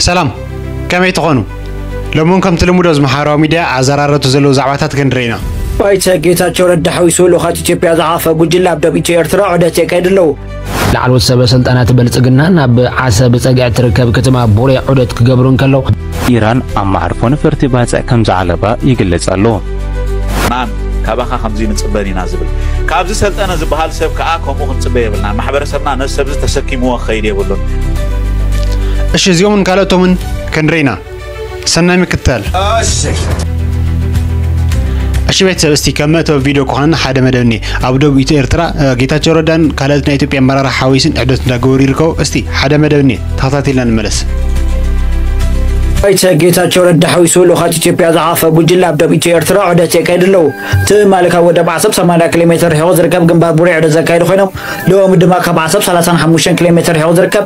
ሰላም፣ ከመይ ትኾኑ? ሎሚ እውን ከምቲ ልሙድ ኣብዚ ማሕበራዊ ሚድያ ኣዘራረብቲ ዘለዉ ዛዕባታት ክንርኢ ኢና። ኣይተ ጌታቸው ረዳ ሓዊሱ ልኡኻት ኢትዮጵያ ዝሓለፈ ጉጅለ ኣብ ደቡብ ኢትዮ ኤርትራ ዑደት የካይዱ ኣለዉ። ላዕለዎት ሰበ ስልጣናት ብልጽግና ናብ ዓሰብ ጸግዒ ትርከብ ከተማ ቡሬ ዑደት ክገብሩ እንከለዉ፣ ኢራን ኣብ መዓርፎ ነፈርቲ ባጽዕ ከም ዝዓለባ ይግለጽ ኣሎ። ናን ካባኻ ከምዚ ንጽበን ኢና ዝብል። ካብዚ ሰልጠነ ዝበሃል ሰብ ከኣ ከምኡ ክንጽበ የብልናን። ማሕበረሰብና ነዚ ሰብዚ ተሰኪምዎ ክኸይድ የብሉን። እሺ፣ እዚኦምን ካልኦቶምን ክንርኢ ኢና። ሰናይ ምክትታል። እሺ ቤተሰብ፣ እስቲ ከም መእተዊ ቪድዮ ክኾነና ሓደ መደብ እኒ ኣብ ደቡብ ኢትዮ ኤርትራ፣ እ፣ ጌታቸው ረዳን ካልኦት ናይ ኢትዮጵያ ኣመራርሓ ሓዊስን ዕደት እንዳገበሩ ይርከቡ። እስቲ ሓደ መደብ እኒ ተኸታቲልና ንመለስ። ኣይተ ጌታቸው ረዳ ሓዊሱ ልኡኻት ኢትዮጵያ ዝሓለፈ ጉጅለ ኣብ ደቡብ ኢትዮ ኤርትራ ዑደት የካይዱ ኣለዉ። ትማሊ ካብ ወደብ ዓሰብ ሰማንያ ኪሎ ሜትር ርሒቑ ዝርከብ ግንባር ቡሬ ዑደት ዘካየዱ ኮይኖም፣ ሎሚ ድማ ካብ ዓሰብ ሰላሳን ሓሙሽተን ኪሎ ሜትር ርሒቑ ዝርከብ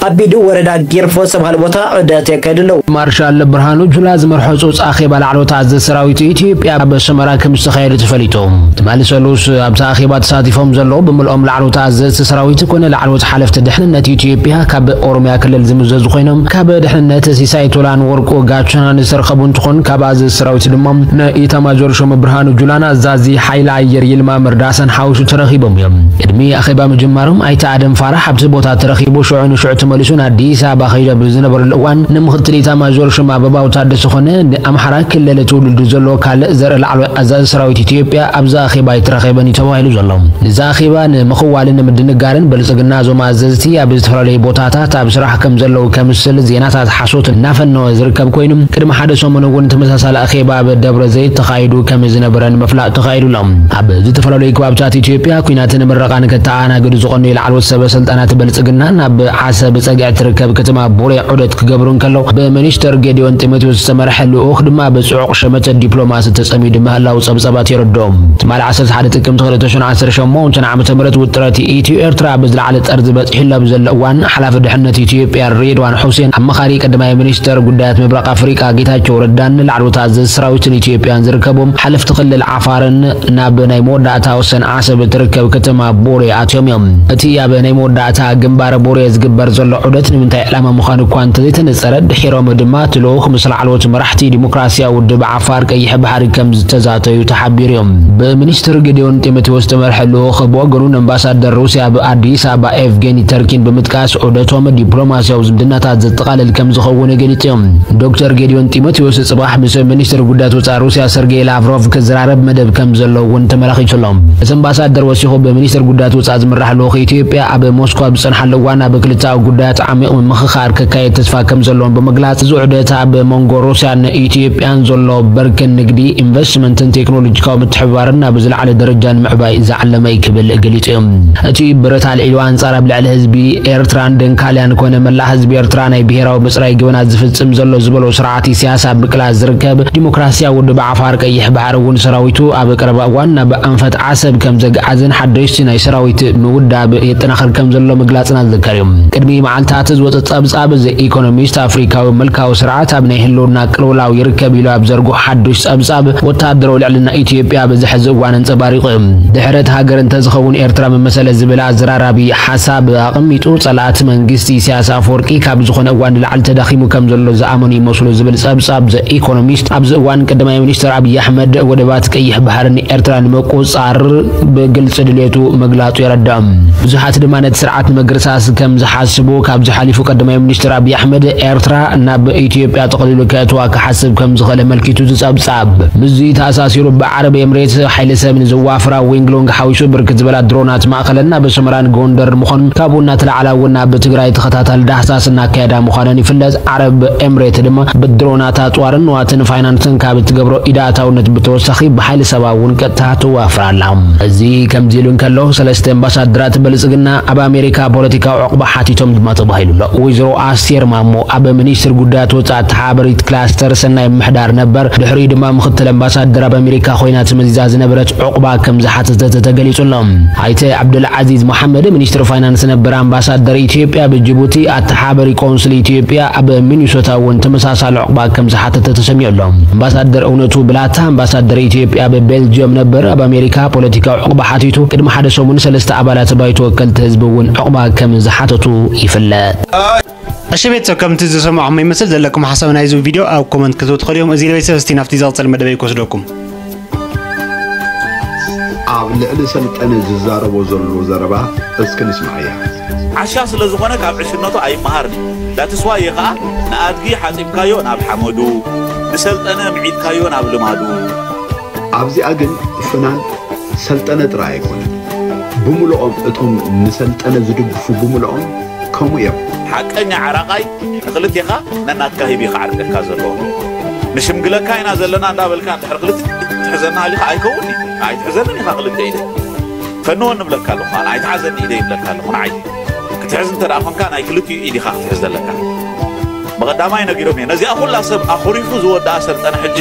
ኣቢዱ ወረዳ ጊርፎ ዝተባህለ ቦታ ዑደት የካይዱ ኣለዉ። ማርሻል ብርሃኑ ጁላ ዝመርሖ ጾጽ ኣኼባ ላዕለዎት ኣዘዝቲ ሰራዊት ኢትዮጵያ ኣብ ኣስመራ ከም ዝተኻየደ ተፈሊጡ። ትማሊ ሰሉስ ኣብቲ ኣኼባ ተሳቲፎም ዘለዉ ብምልኦም ላዕለዎት ኣዘዝቲ ሰራዊት ኮነ ላዕለዎት ሓለፍቲ ድሕንነት ኢትዮጵያ ካብ ኦሮምያ ክልል ዝምዘዙ ኮይኖም፣ ካብ ድሕንነት ሲሳይ ቶላን ወርቁ ጋቸናን ዝተረኸቡ እንትኾን፣ ካብ ኣዘዝቲ ሰራዊት ድማ ንኢታማጆር ሹም ብርሃኑ ጁላን ኣዛዚ ሓይሊ ኣየር ይልማ መርዳሳን ሓዊሱ ተረኺቦም እዮም። ቅድሚ ኣኼባ ምጅማሮም ኣይተ ኣደም ፋራሕ ኣብቲ ቦታ ተረኺቡ ሽዑ ንሽዑ ተመሊሱ ንኣዲስ ኣበባ ከይዱ ኣብ ዝነበረሉ እዋን ንምኽትል ኢታማጆር ሹም ኣበባው ታደሰ ኮነ ንኣምሓራ ክልል ትውልዱ ዘሎ ካልእ ዘርኢ ላዕለዋይ ኣዛዚ ሰራዊት ኢትዮጵያ ኣብዚ ኣኼባ ኣይተረኸበን እዩ ተባሂሉ ዘሎ። እዚ ኣኼባ ንምኽዋልን ንምድንጋርን ብልጽግና እዞም ኣዘዝቲ ኣብ ዝተፈላለዩ ቦታታት ኣብ ስራሕ ከም ዘለዉ ከምስል ዜናታት ሓሶት እናፈነወ ዝርከብ ኮይኑ፣ ቅድሚ ሓደ ሰሙን እውን ተመሳሳሊ ኣኼባ ኣብ ደብረ ዘይት ተኻይዱ ከም ዝነበረ ንምፍላጥ ተኻይዱ ኣሎ። ኣብ ዝተፈላለዩ ከባብታት ኢትዮጵያ ኲናትን ምረቓን ከተኣናግዱ ዝቐነዩ ላዕለዎት ሰበ ስልጣናት ብልጽግና ናብ ዓሰብ ጸግዒ ትርከብ ከተማ ቡሬ ዑደት ክገብሩ እንከለዉ፣ ብሚኒስተር ጌዲዮን ጢሞቴዎስ ዝተመርሐ ልኡኽ ድማ ብጽዑቕ ሸመተ ዲፕሎማሲ ተጸሚዱ ምህላው ጸብጻባት የረድኦም። ትማሊ ዓሰርተ ሓደ ጥቅምቲ ክልተ ሽሕን ዓሰርተ ሸሞንተን ዓመተ ምህረት ውጥረት ኢትዮ ኤርትራ ብዝለዓለ ጠርዚ በጺሕሉ ኣብ ዘሎ እዋን፣ ሓላፊ ድሕነት ኢትዮጵያ ሬድዋን ሑሴን፣ ኣማኻሪ ቀዳማይ ሚኒስተር ጉዳያት ምብራቕ ኣፍሪቃ ጌታቸው ረዳን ላዕለዎት ኣዘዝቲ ሰራዊትን ኢትዮጵያን ዝርከቦም ሓለፍቲ ክልል ዓፋርን ናብ ናይ መወዳእታ ወሰን ዓሰብ እትርከብ ከተማ ቦሬ ኣትዮም እዮም። እቲ ኣብ ናይ መወዳእታ ግንባር ቦሬ ዝግበር ዘሎ ዑደት ንምንታይ ዕላማ ምዃኑ እኳ እንተዘይተነጸረ፣ ድሒሮም ድማ እቲ ልኡኽ ምስ ላዕለዎት መራሕቲ ዲሞክራስያዊ ውድብ ዓፋር ቀይሕ ባሕሪ ከም ዝተዛተዩ ተሓቢሩ እዮም። ብሚኒስትር ጌዲዮን ጢሞቴዎስ ዝተመርሐ ልኡኽ ብወገኑ ንኣምባሳደር ሩስያ ኣብ ኣዲስ ኣበባ ኤቭጌኒ ተርኪን ብምጥቃስ ዑደቶም ዲፕሎማስያዊ ዝምድናታት ዘጠቓልል ከም ዝኸውን ገሊጹ እዮም። ዶክተር ጌዲዮን ጢሞቴዎስ ጽባሕ ምስ ሚኒስትር ጉዳያት ወጻኢ ሩስያ ሰርጌይ ላቭሮቭ ክዘራረብ መደብ ከም ዘሎ እውን ተመላኺቱ ኣሎ። እቲ ኣምባሳደር ወሲኹ ብሚኒስትር ጉዳያት ወጻኢ ዝምራሕ ልኡኽ ኢትዮጵያ ኣብ ሞስኮ ኣብ ዝጸንሓሉ እዋን ኣብ ክልተኣዊ ጉዳያት ዓሚቕ ምምኽኻር ክካየድ ተስፋ ከም ዘለዎን ብምግላጽ፣ እዚ ዑደት ኣብ መንጎ ሩስያን ኢትዮጵያን ዘሎ ብርክን ንግዲ፣ ኢንቨስትመንትን ቴክኖሎጂካዊ ምትሕብባርን ናብ ዝለዓለ ደረጃ ንምዕባይ ዝዓለመ እዩ ክብል ገሊጹ እዩ። እቲ ብረት ኣልዒሉ ኣንጻር ኣብ ልዕሊ ህዝቢ ኤርትራን ደንካልያን ኮነ መላእ ህዝቢ ኤርትራ ናይ ብሄራዊ ምጽራይ ገበናት ዝፍጽም ዘሎ ዝበሎ ስርዓት ኢሳያስ ኣብ ምቅላስ ዝርከብ ዲሞክራስያዊ ውድብ ዓፋር ቀይሕ ባሕሪ እውን ሰራዊቱ ኣብ ቀረባ እዋን ናብ ኣንፈት ዓሰብ ከም ዘግዓዝን ሓደሽቲ ናይ ሰራዊት ምውዳብ የጠናኽር ከም ዘሎ ምግላጽና ዝዝከር እዩ። ቅድሚ መዓልታት ዝወጸ ጸብጻብ ዘ ኢኮኖሚስት ኣፍሪካዊ ምልካዊ ስርዓት ኣብ ናይ ህልውና ቅልውላው ይርከብ ኢሉ ኣብ ዘርግሖ ሓዱሽ ጸብጻብ ወታደራዊ ልዕልና ኢትዮጵያ ኣብዚ ሕዚ እዋን ኣንጸባሪቑ እዩ። ድሕረት ሃገር እንተዝኸውን ኤርትራ ምመሰለ ዝብል ኣዘራራቢ ሓሳብ ኣቐሚጡ ጸላእቲ መንግስቲ ኢሳያስ ኣፈወርቂ ካብ ዝኾነ እዋን ንላዕሊ ተዳኺሙ ከም ዘሎ ዝኣመኑ ይመስሉ ዝብል ጸብጻብ ዘ ኢኮኖሚስት ኣብዚ እዋን ቀዳማይ ሚኒስትር ኣብይ ኣሕመድ ወደባት ቀይሕ ባሕሪ ንኤርትራ ንምቁጽጻር ብግልጺ ድሌቱ ምግላጹ የረድእ። ብዙሓት ድማ ነቲ ስርዓት ንምግርሳስ ከም ዝሓስቡ ካብዚ ሓሊፉ ቀዳማይ ሚኒስትር ኣብይ ኣሕመድ ኤርትራ ናብ ኢትዮጵያ ጠቕሊሉ ከእትዋ ክሓስብ ከም ዝኽእል ኣመልኪቱ ዝጸብጻብ። ምስዚ ተኣሳሲሩ ብዓረብ ኤምሬት ሓይሊ ሰብ ንዝዋፍራ ዊንግሎንግ ሓዊሱ ብርክት ዝበላ ድሮናት ማእኸለን ናብ ኣስመራን ጎንደር ምዃኑን ካብኡ እናተላዕላ እውን ናብ ትግራይ ተኸታታሊ ዳህሳስ እናካየዳ ምዃነን ይፍለጥ። ዓረብ ኤምሬት ድማ ብድሮናት ኣፅዋርን ንዋትን ፋይናንስን ካብ እትገብሮ ኢድ ኣእታውነት ብተወሳኺ ብሓይሊ ሰባ እውን ቀጥታ ትዋፍር ኣላ። እዚ ከምዚ ኢሉ እንከሎ፣ ሰለስተ ኣምባሳደራት ብልጽግና ኣብ ኣሜሪካ ፖለቲካዊ ዕቑባ ሓቲቶም ድማ ተባሂሉ ኣሎ። ወይዘሮ ኣስቴር ማሞ ኣብ ሚኒስትር ጉዳያት ወጻኢ ተሓባበሪት ክላስተር ሰናይ ምሕዳር ነበር፣ ድሕሪኡ ድማ ምኽትል ኣምባሳደር ኣብ ኣሜሪካ ኮይና ተመዚዛ ዝነበረት ዕቑባ ከም ዝሓተተት ተገሊጹ ኣሎ። ኣይተ ዓብዱልዓዚዝ መሓመድ፣ ሚኒስትር ፋይናንስ ነበር፣ ኣምባሳደር ኢትዮጵያ ብጅቡቲ፣ ኣተሓባባሪ ቆንስል ኢትዮጵያ ኣብ ሚኒሶታ እውን ተመሳሳሊ ዕቑባ ከም ዝሓተተ ተሰሚዑ ኣሎ። ኣምባሳደር እውነቱ ብላታ፣ ኣምባሳደር ኢትዮጵያ ብቤልጅየም ነበር፣ ኣብ ኣሜሪካ ፖለቲካዊ ዕቑባ ሓቲቱ ቅድሚ ሓደ ሰሙን ሰለስተ ኣባላት ባይቶ ወከልቲ ህዝቢ እውን ዕቑባ ከም ዝሓተቱ ይፍለጥ። እሺ ቤተሰብ፣ ከምቲ ዝሰማዕኹም ይመስል። ዘለኩም ሓሳብ ናይዚ ቪድዮ ኣብ ኮመንት ክትብሉ ትኽእሉ እዮም። እዚ ቤተሰብ እስቲ ናብቲ ዝቕጽል መደበይ ክወስደኩም። ኣብ ልዕሊ ሰልጠነ ዝዛረቦ ዘሎ ዘረባ እስኪ ንስምዓያ። ዓሻ ስለ ዝኾነ ካብ ዕሽነቱ ኣይመሃርን እዩ። ዳትስዋይ እየ ኸዓ ንኣድጊ ሓፂብካዮ ናብ ሓመዱ፣ ንሰልጠነ ምዒድካዮ ናብ ልማዱ። ኣብዚኣ ግን ፍናን ሰልጠነ ጥራይ ኣይኮነን። ብምልኦም እቶም ንሰልጠነ ዝድግፉ ብምልኦም ከምኡ እዮም። ሓቀኛ ዓራቓይ ንኽልቴኻ ነናትካ ሂቡ እዩ ክዓርቀካ ዘለዎ። ንሽምግለካ ኢና ዘለና እንዳበልካ እንድሕር ክልተ ትሕዘና ሃሊኻ ኣይከውን እዩ። ኣይትሕዘንን ኢኻ ክልተ ኢደይ። ፈንወ ንብለካ ኣለኹ ኣነ ኣይትሓዘኒ ኢደይ ይብለካ ኣለኹ ንዓይ። ክትሕዝ እንተ ደኣ ኾንካ ናይ ክልቲኡ ኢድ ኢኻ ክትሕዝ ዘለካ። ብቐዳማይ ነጊሮም እየ ነዚኣ ኩላ ሰብ ኣኹሪፉ ዝወድኣ ሰልጠነ ሕጂ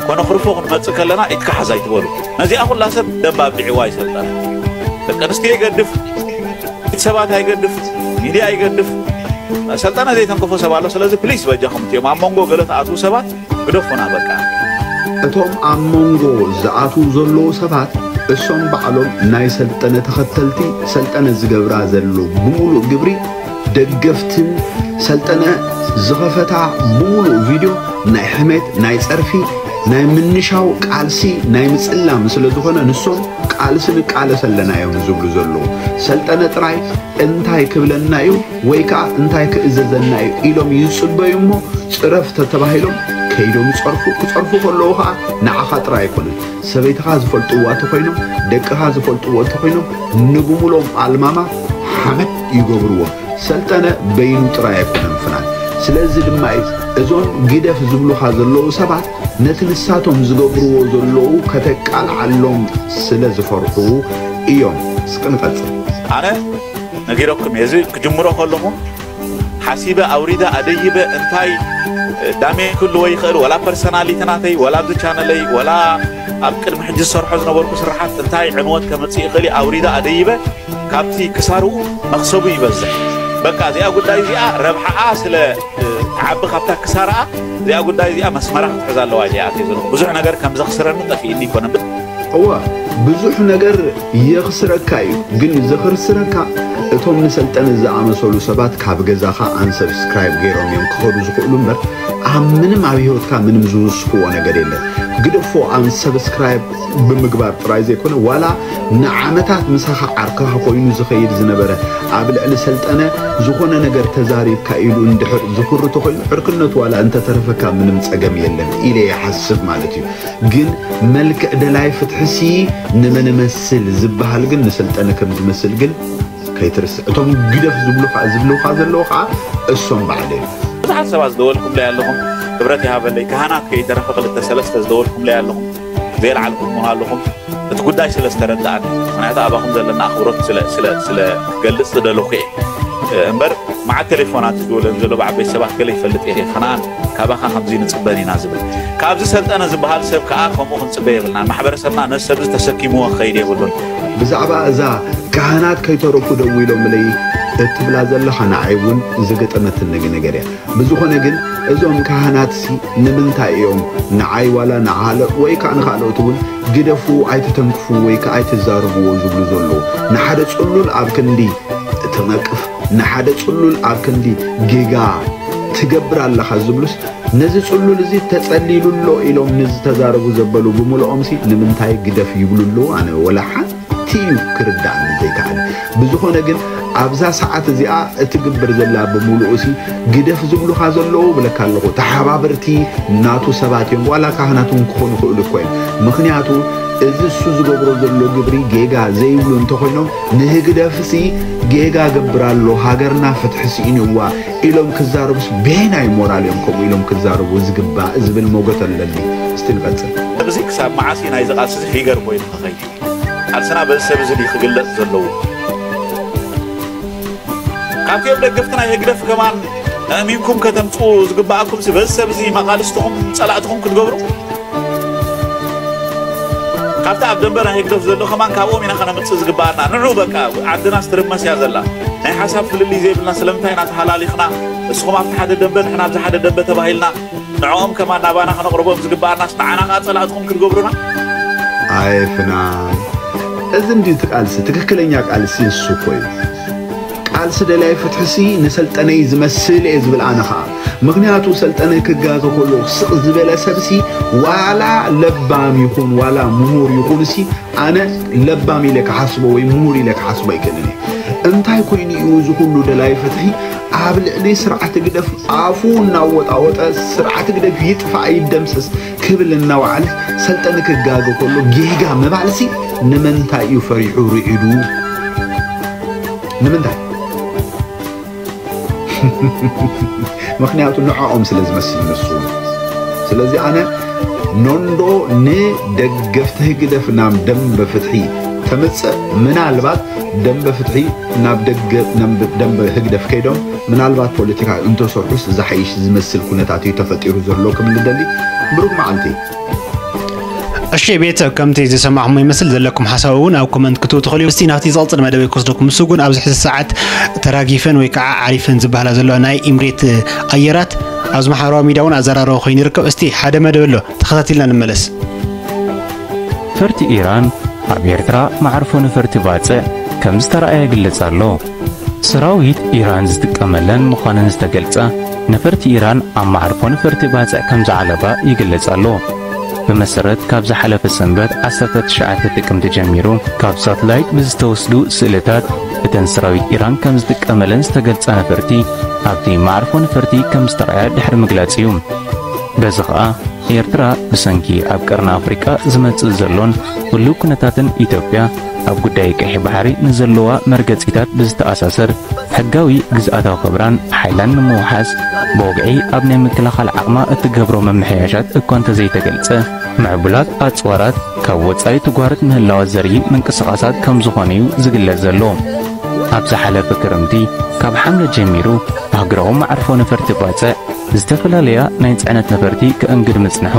ኮነኹርፎ ክንመጽእ ከለና ኢድካ ሓዝ ኣይትበሉ። ነዚኣ ኩላ ሰብ ደም ኣብሊዕዋ እዩ ሰልጠነ። ደቂ ኣንስትዮ ይገድፍ፣ ኢድ ሰባት ኣይገድፍ፣ ሚድያ ይገድፍ። ሰልጠነ ዘይተንክፎ ሰብ ኣሎ። ስለዚ ፕሊስ በጃኹም እትዮም ኣብ መንጎ ገለ ትኣትዉ ሰባት ግደፉና በቃ። እቶም ኣብ መንጎ ዝኣትዉ ዘለዉ ሰባት እሶም ባዕሎም ናይ ሰልጠነ ተኸተልቲ ሰልጠነ ዝገብራ ዘሎ ብምሉእ ግብሪ ደገፍትን ሰልጠነ ዝኸፈታ ብምሉእ ቪድዮ ናይ ሕሜት ናይ ጸርፊ ናይ ምንሻው ቃልሲ ናይ ምጽላም ስለ ዝኾነ ንሶም ቃልሲ ንቃለስ ኣለና እዮም ዝብሉ ዘለዉ። ሰልጠነ ጥራይ እንታይ ክብለና እዩ ወይ ከዓ እንታይ ክእዘዘና እዩ ኢሎም ይጽበዩ እሞ ጽረፍ ተተባሂሎም ከይዶም ይጸርፉ። ክጸርፉ ከለዉ ከዓ ንዓኻ ጥራይ ኣይኮነን፣ ሰበይትኻ ዝፈልጥዋ እንተኾይኖም፣ ደቅኻ ዝፈልጥዎ እንተኾይኖም ንብሙሎም ኣልማማ ሓመድ ይገብርዎ። ሰልጠነ በይኑ ጥራይ ኣይኮነን ፍናን። ስለዚ ድማ እዩ እዞም ግደፍ ዝብሉኻ ዘለዉ ሰባት ነቲ ንሳቶም ዝገብርዎ ዘለዉ ከተቃልዓሎም ስለ ዝፈርሑ እዮም። እስኪ ንቐጽል። ኣነ ነጊረኩም እየ። እዚ ክጅምሮ ከለኹ ሓሲበ ኣውሪደ ኣደይበ እንታይ ዳሜጅ ክህልዎ ይኽእል፣ ወላ ፐርሰናሊቲ ናተይ፣ ወላ ኣብዚ ቻነለይ፣ ወላ ኣብ ቅድሚ ሕጂ ዝሰርሖ ዝነበርኩ ስራሓት እንታይ ዕንወት ከምጽእ ይኽእል እዩ ኣውሪደ ኣደይበ ካብቲ ክሳርኡ መኽሰቡ ይበዝሕ። በቃ እዚኣ ጉዳይ እዚኣ ረብሓኣ ስለ ትዓቢ ካብታ ክሳርኣ እዚኣ ጉዳይ እዚኣ መስመራ ክትሕዝ ኣለዋ ኢለ እየ ኣትየ ዘለኹ። ብዙሕ ነገር ከም ዘኽስረኒ ጠፊእኒ ኣይኮነን። እወ ብዙሕ ነገር የኽስረካ እዩ፣ ግን ዘኽርስረካ እቶም ንሰልጠነ ዝኣመሰሉ ሰባት ካብ ገዛኻ ኣንሰብስክራይብ ገይሮም እዮም ክኸዱ ዝኽእሉ እምበር ኣብ ምንም ኣብ ህይወትካ ምንም ዝውስኽዎ ነገር የለን። ግደፎ ኣንሰብስክራይብ ብምግባር ጥራይ ዘይኮነ ዋላ ንዓመታት ምሳኻ ዓርክኻ ኮይኑ ዝኸይድ ዝነበረ ኣብ ልዕሊ ሰልጠነ ዝኾነ ነገር ተዛሪብካ ኢሉ እንድሕር ዝኹሪ ተኾይኑ ዕርክነቱ ዋላ እንተተረፈካ ምንም ጸገም የለን ኢለ ይሓስብ ማለት እዩ። ግን መልክዕ ደላይ ፍትሕሲ ንመን እመስል ዝበሃል ግን ንሰልጠነ ከም ዝመስል ግን ከይትርስዕ። እቶም ግደፍ ዝብሉኻ ዝብሉኻ ዘለዉ ኸዓ እሶም ባዕሎም እዮም። ብዙሓት ሰባት ዝደወልኩምለይ ኣለኹም፣ ክብረት ይሃበለይ። ካህናት ከይተረፈ ክልተ ሰለስተ ዝደወልኩምለይ ኣለኹም፣ ዘየልዓልኩምዎ ኣለኹም። እቲ ጉዳይ ስለ ዝተረድኣኒ፣ ምኽንያቱ ኣባኹም ዘለና ኣኽብሮት ስለ ስለ ስለ ክገልጽ ዝደለኹ እየ። እምበር መዓት ቴሌፎናት ዝድወለኒ ዘሎ ብዓበይቲ ሰባት ገለ ይፈልጥ እየ፣ ከነኣን ካባኻ ከምዚ ንጽበን ኢና ዝብል። ካብዚ ሰልጠነ ዝበሃል ሰብ ከኣ ከምኡ ክንጽበ የብልናን። ማሕበረሰብና ነዚ ሰብዚ ተሰኪምዎ ክኸይድ የብሉን። ብዛዕባ እዛ ካህናት ከይተረፉ ደዊሎምለይ እትብላ ዘለኻ ንዓይ እውን ዝገጠመትኒ ነገር እያ። ብዝኾነ ግን እዞም ካህናትሲ ንምንታይ እዮም ንዓይ ዋላ ንኻልእ ወይ ከዓ ንኻልኦት እውን ግደፍዎ ኣይትተንክፍዎ ወይ ከዓ ኣይትዛረብዎ ዝብሉ ዘለዉ? ንሓደ ጽሉል ኣብ ክንዲ ትነቅፍ ንሓደ ጽሉል ኣብ ክንዲ ጌጋ ትገብር ኣለኻ ዝብሉስ ነዚ ጽሉል እዚ ተጸሊሉ ኣሎ ኢሎም ንዝተዛረቡ ዘበሉ ብምልኦም ሲ ንምንታይ ግደፍ ይብሉ ኣለዉ ኣነ ወላ ሓንቲ እዩ ክርዳእኒ ዘይከኣለ ብዝኾነ ግን ኣብዛ ሰዓት እዚኣ እትግብር ዘላ ብምሉኡ ሲ ግደፍ ዝብሉኻ ዘለዉ ብለካ ኣለኹ ተሓባበርቲ ናቱ ሰባት እዮም ዋላ ካህናት እውን ክኾኑ ይኽእሉ እኮ እዮም ምኽንያቱ እዚ እሱ ዝገብሮ ዘሎ ግብሪ ጌጋ ዘይብሉ እንተኾይኖም ንህግደፍሲ ጌጋ ገብር ኣሎ ሃገርና ፍትሒ ስኢንዋ ኢሎም ክዛረቡስ በየናይ ሞራል እዮም ከምኡ ኢሎም ክዛረቡ ዝግባእ ዝብል ሞገት ኣለኒ እስቲ ንቐጽል እዚ ክሳብ መዓስ እዩ ናይዚ ቃልሲ እዚ ፊገር ኮይኑ ክኸይድ ቃልስና በዚ ሰብ እዚ ድዩ ክግለጽ ዘለዎ ካብቲኦም ደገፍቲ ናይ ህግደፍ ከማን ኣእሚንኩም ከተምፅኡ ዝግበኣኩም ሲ በዚ ሰብ እዚ መቓልስትኹም ፀላእትኹም ክትገብሩ ካብቲ ኣብ ደንበ ናይ ህግደፍ ዘሎ ከማን ካብኦም ኢና ከነምፅእ ዝግበኣና ንዑ በቃ ዓድና ስትርመስ እያ ዘላ ናይ ሓሳብ ፍልልይ ዘይብልና ስለምንታይ ኢና ተሃላሊኽና? ንስኹም ኣብቲ ሓደ ደንበ፣ ንሕና ኣብዚ ሓደ ደንበ ተባሂልና፣ ንዕኦም ከማን ናባና ከነቕርቦም ዝግበኣናስ ንዓና ከኣ ጸላእትኹም ክትገብሩና? ኣየ ፍናን፣ እዚ እንድዩ እቲ ቃልሲ፣ ትክክለኛ ቃልሲ ንሱ እኮ እዩ። ቃልሲ ደላይ ፍትሕሲ ንሰልጠነይ ዝመስል እየ ዝብል ኣነ ኸኣ። ምኽንያቱ ሰልጠነ ክጋገ ከሎ ስቕ ዝበለ ሰብሲ ዋላ ለባም ይኹን ዋላ ምሁር ይኹንሲ ኣነ ለባም ኢለ ክሓስቦ ወይ ምሁር ኢለ ክሓስቦ ኣይክእልን እየ። እንታይ ኮይኑ እዩ እዚ ኩሉ ደላይ ፍትሒ ኣብ ልዕሊ ስርዓት ህግደፍ ኣፉ እናወጣወጠ ስርዓት ህግደፍ ይጥፋእ ይደምሰስ ክብል እናወዓለ ሰልጠነ ክጋገ ከሎ ጌጋ ምባልሲ ንምንታይ እዩ ፈሪሑ ርዒዱ? ንምንታይ? ምኽንያቱ ንዕኦም ስለ ዝመስል ንሱ። ስለዚ ኣነ ኖንዶ ንደገፍቲ ህግደፍ ናብ ደንበ ፍትሒ ተምጽእ፣ ምናልባት ደንበ ፍትሒ ናብ ደገ-፣ ናብ ደንበ ህግደፍ ከይዶም ምናልባት ፖለቲካ እንተሰርሑስ ዝሓይሽ ዝመስል ኩነታት እዩ ተፈጢሩ ዘሎ ክብል እደሊ። ብሩኽ መዓልቲ። እሺ ቤተሰብ፣ ከምቲ ዝሰማዕኹሞ ይመስል ዘለኩም ሓሳብ እውን ኣብ ኮመንት ክትህቡ ትኽእሉ። እስቲ ናብቲ ዝቕጽል መደበይ ክወስደኩም። ንሱ ግን ኣብዚ ሕዚ ሰዓት ተራጊፈን ወይ ከዓ ዓሪፈን ዝበሃላ ዘለዋ ናይ ኢምሬት ኣየራት ኣብዚ ማሕበራዊ ሚድያ እውን ኣዘራረቢ ኮይኑ ይርከብ። እስቲ ሓደ መደብ ኣሎ፣ ተኸታቲልና ንመለስ። ነፈርቲ ኢራን ኣብ ኤርትራ መዓርፎ ነፈርቲ ባጽዕ ከም ዝተረኣየ ይግለጽ ኣሎ። ሰራዊት ኢራን ዝጥቀመለን ምዃነን ዝተገልጸ ነፈርቲ ኢራን ኣብ መዓርፎ ነፈርቲ ባጽዕ ከም ዝዓለባ ይግለጽ ኣሎ። ብመሰረት ካብ ዝሓለፈ ሰንበት ዓሰርተ ትሽዓተ ጥቅምቲ ጀሚሩ ካብ ሳትላይት ብዝተወስዱ ስእልታት እተን ሰራዊት ኢራን ከም ዝጥቀመለን ዝተገልጸ ነፈርቲ ኣብቲ መዓርፎ ነፈርቲ ከም ዝተረኣያ ድሕሪ ምግላጽ እዩ። በዚ ኸኣ ኤርትራ ብሰንኪ ኣብ ቀርኒ ኣፍሪቃ ዝመጽእ ዘሎን ህሉው ኩነታትን ኢትዮጵያ ኣብ ጉዳይ ቀይሕ ባሕሪ ንዘለዋ መርገጺታት ብዝተኣሳሰር ሕጋዊ ግዝኣታዊ ክብራን ሓይላን ንምውሓስ ብወግዒ ኣብ ናይ ምክልኻል ዓቕማ እትገብሮ ምምሕያሻት እኳ እንተዘይተገልጸ፣ ምዕቡላት ኣጽዋራት ካብ ወጻኢ ትጓረት ምህላዋ ዘርኢ ምንቅስቓሳት ከም ዝኾነ እዩ ዝግለጽ ዘሎ። ኣብ ዝሓለፈ ክረምቲ ካብ ሓምለ ጀሚሩ ሃገራዊ መዓርፎ ነፈርቲ ባጽዕ ዝተፈላለያ ናይ ጽዕነት ነፈርቲ ከእንግድ ምጽንሑ፣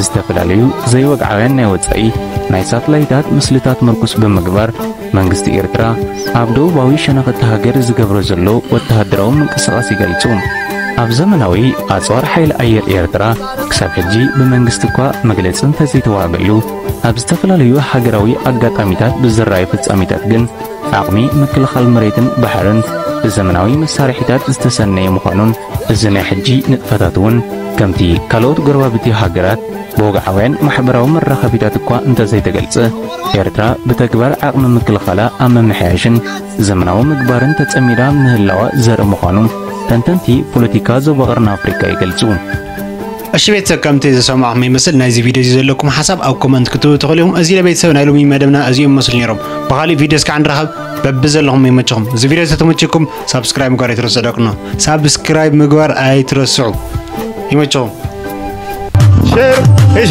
ዝተፈላለዩ ዘይወግዓውያን ናይ ወጻኢ ናይ ሳትላይታት ምስልታት ምርኩስ ብምግባር መንግስቲ ኤርትራ ኣብ ደቡባዊ ሸነኽ እታ ሃገር ዝገብሮ ዘሎ ወተሃደራዊ ምንቅስቓስ ይገልጹ። ኣብ ዘመናዊ ኣጽዋር ሓይሊ ኣየር ኤርትራ ክሳብ ሕጂ ብመንግስቲ እኳ መግለጺ እንተዘይተዋህበሉ፣ ኣብ ዝተፈላለዩ ሃገራዊ ኣጋጣሚታት ብዝረኣዩ ፍጻሜታት ግን ዓቕሚ ምክልኻል መሬትን ባሕርን ብዘመናዊ መሳርሒታት ዝተሰነየ ምዃኑን፣ እዚ ናይ ሕጂ ንጥፈታት እውን ከምቲ ካልኦት ጎረባብቲ ሃገራት ብወግዓውያን ማሕበራዊ መራኸቢታት እኳ እንተዘይተገልጸ፣ ኤርትራ ብተግባር ዓቕሚ ምክልኻላ ኣብ ምምሕያሽን ዘመናዊ ምግባርን ተጸሚዳ ምህላዋ ዘርኢ ምዃኑ ተንተንቲ ፖለቲካ ዞባ ቀርኒ ኣፍሪቃ ይገልጹ። እሺ ቤተሰብ፣ ከምቲ ዝሰማዕኹም ይመስል ናይዚ ቪድዮ እዚ ዘለኩም ሓሳብ ኣብ ኮመንት ክትህቡ ትኽእሉ ኢኹም። እዚ ለቤተሰብ ናይ ሎሚ መደብና እዚኦም ይመስሉ ነይሮም። ብኻሊእ ቪድዮ እስካዕ ንራኸብ። በብዘለኹም ይመችኹም። እዚ ቪድዮ ተተመችኩም ሳብስክራይብ ምግባር ኣይትረስዑ። ደቅኖ ሳብስክራይብ ምግባር ኣይትረስዑ። ይመችኹም። ሸር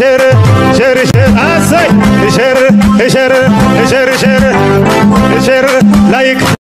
ሸር ሸር ሸር ኣሰይ ሸር ሸር ሸር ሸር ሸር ላይክ